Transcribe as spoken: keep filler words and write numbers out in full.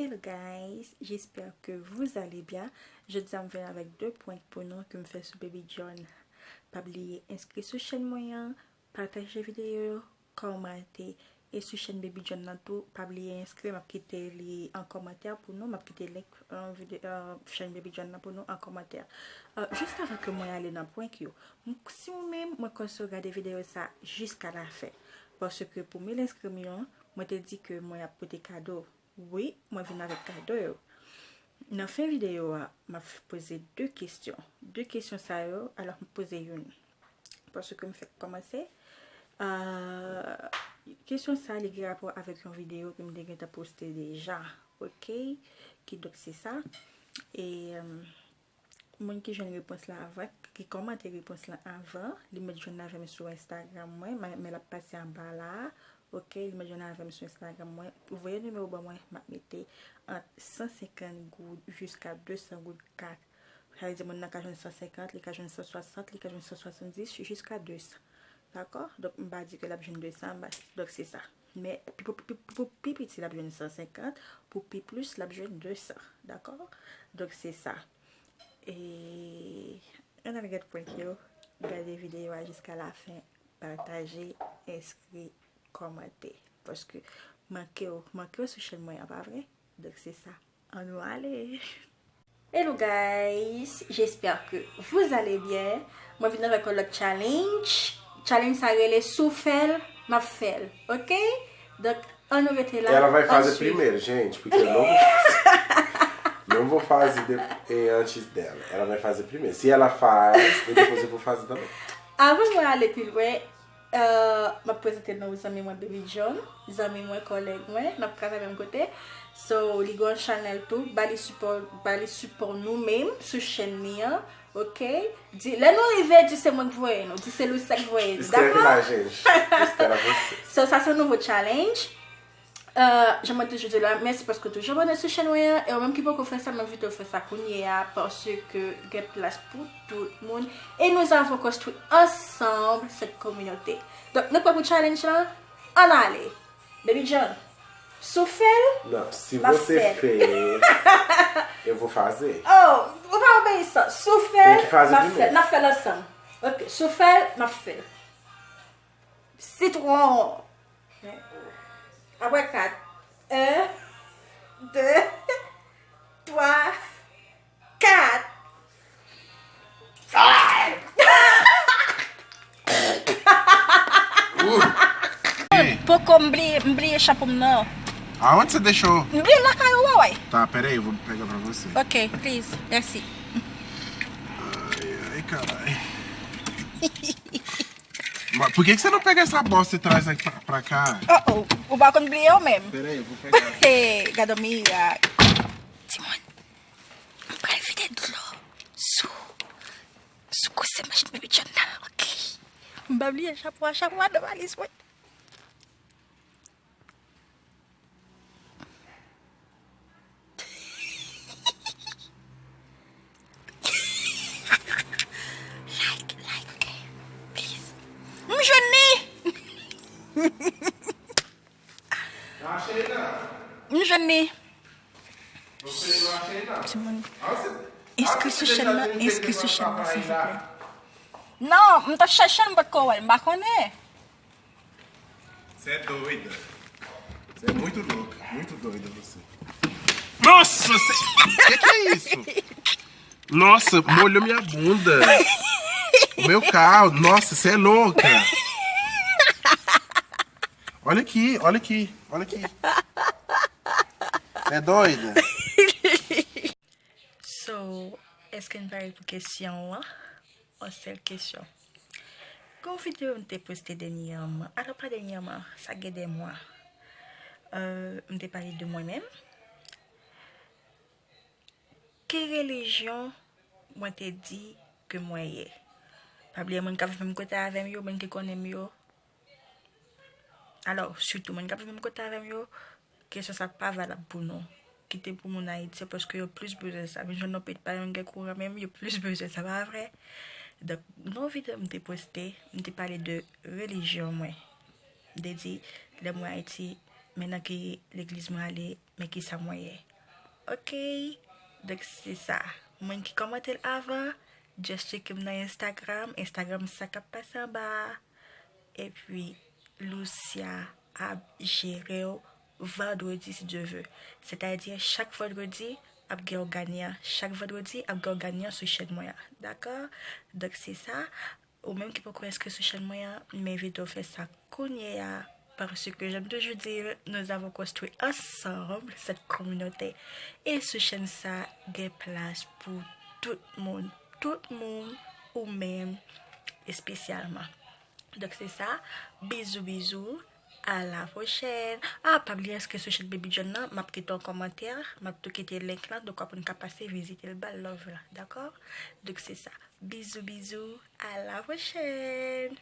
Hello guys, j'espère que vous allez bien. Jodi a m vin avèk de prank pou nou ke m fè sou Baby John. Pa bliye enskri sou chèn mwen an, pataje videyo yo, kòmante. E sou chèn Baby John nan tou, pa bliye enskri, m ap kite li an kòmantè pou nou, m ap kite link euh, vide- euh, chèn Baby John nan pou nou an kòmantè. Euh, jis avan ke mwen ale nan prank yo, m- si ou menm, mwen konseye w gade videyo sa jiska lafen. Paske pou mil enskriman, mwen te di ke mwen ap pote kado. Wi, mwen vin avèk kado yo. Nan fen videyo a, m ap poze de kesyon. De kesyon sa yo, alò m poze youn. Paske m fèk kòmanse. Euh, kesyon sa, li gen rapò avèk yon videyo ke m te gentan poste deja. Ok? Kidonk, se sa. E euh, moun ki jwenn repons la avan, ki kòmante repons la avan, li mèt jwenn avè m sou Instagram mwen, ma- men l ap pase anba la a. Ok, li mèt jwenn avè m sou Instagram mwen. Voye nimewo ban mwen, m ap mete ant san senkant goud jiska de san goud kat. Sa vle di moun nan ka jwenn san senkant, li ka jwenn san swasant, li ka jwenn san swasanndis, jiska de san. Dakò? Donk, m pa di ke l ap jwenn de san, m pa- donk se sa. Men pou, pou, pou, pou pi piti, l ap jwenn san senkant, pou pi plis, l ap jwenn de san. Dakò? Donk se sa. E ann al gad prank yo, gade videyo a jiska lafen, pataje, enskri, kòmante. Paske manke w, manke w sou chèn mwen an, pa vre? Donk se sa. Ann nou ale! Hello guys, j'espère que vous allez bien. Mwen vin avèk yon lòt challenge. Challenge sa rele si w fè l, m ap fè l. Ok? Donk, ann nou rete la. Ela vai fazer primeiro, gente, porque eu não vou fazer. Não vou fazer de, eh, antes dela. Ela vai fazer primeiro. Se ela faz, eu depois eu vou fazer também. Avan mwen ale pi lwen, euh, m ap prezante nou zanmi mwen Baby John, zanmi mwen, kòlèg mwen, n ap travay menm kote. So, li gen yon chanèl tou, ba li sipò, ba li sipò nou menm sou chèn li an, ok? Di, lè nou rive, di se mwen k voye nou, di se Lucia k voye nou, dakò? Escreve lá, gente. Espera você. So, sa se yon nouvo challenge. Euh, jan mwen toujou di la, mèsi paske w toujou abòne sou chèn mwen an, e ou menm ki poko fè sa, m envite w fè sa kounye a, paske gen plas pou tout moun, et nous avons construit ensemble cette communauté. Donk, nou prè pou challenge lan? Ann ale! Baby John, si w fè l, m ap fè l. Não, se você fez, eu vou fazer. Oh, ou pa obeyisan. Si w fè l, m ap fè l. N ap fè l ansanm. Ok, si w fè l, m ap fè l. Sitwon. Apre kat. En, de, twa, kat. Poko m bliye, m bliye chapo m nan. Aonde você deixou? M bliye lakay ou, wè. Tá, pera aí, eu vou pegar pra você. Ok, please. Merci. Ai, ai, caralho. Mas por que que você não pega essa bosta e traz aqui pra, pra cá? Oh, oh, ou pa konn bliye ou menm. Pera aí, eu vou pegar. Hey, gado mira. Timoun, m pral vide dlo sou, sou koze machin Baby John nan, ok? M pa bliye chapo a, chapo a nan valiz mwen. Like, like, ok? Please. M jwenn li! M jwenn li. Timoun. Enskri sou chèn nan, enskri sou chèn nan, silvouplè. Non, m t ap chèche l, m pa t ko wè l, m pa konnen. Você é doida. Você é muito louca, muito doida você. Nossa, você... que que é isso? Nossa, molhou minha bunda. O meu carro, nossa, você é louca. Olha aqui, olra aqui, olra aqui. Você é doida? So, èske n pare pou kesyon an? Yon sèl kesyon. Gen yon videyo m te poste dènyèman, alò pa dènyèman, sa gen de mwa. Euh, m te pale de mwen menm. Ki relijyon mwen te di ke mwen ye? Pa bliye moun k ap viv menm kote avè m yo, moun ki konnen m yo, alò, sitou moun k ap viv menm kote avè m yo, kesyon sa pa valab pou nou. Kite pou moun Ayiti yo, paske yo plis bezwen sa. Vin jwenn nou peyi pa yon gen kouran menm, yo plis bezwen sa, pa vre? Donk, nan yon videyo m te poste, m te pale de relijyon mwen. M te di, lè mwen Ayiti, men nan ki legliz mwen ale, men kisa mwen ye. Ok? Donk se sa. Moun ki kòmante l avan, just tcheke m nan Instagram. Instagram sa k ap pase anba a. Epi Lucia ap jere w vandredi si Dye ve. Sètadi chak vandredi ap gen yon ganyan. Chak vandredi ap gen yon ganyan sou chèn mwen an. Dakò? Donk se sa. Ou menm ki poko enskri sou chèn mwen an, m envite w fè sa kounye a. Parce que, j'aime toujours dire, nous avons construit ensemble cette communauté. E sou chèn sa, gen plas pou tout moun. Tout moun, ou menm espesyalman. Donk se sa, bizou bizou, a la pwochèn. Ah, pa bliye enskri sou chèn Baby John nan, m ap kite yon kòmantè, m ap tou kite link lan, donk w ap ka pase vizite l, ba l love la, dakò? Donk se sa, bizou bizou, a la pwochèn.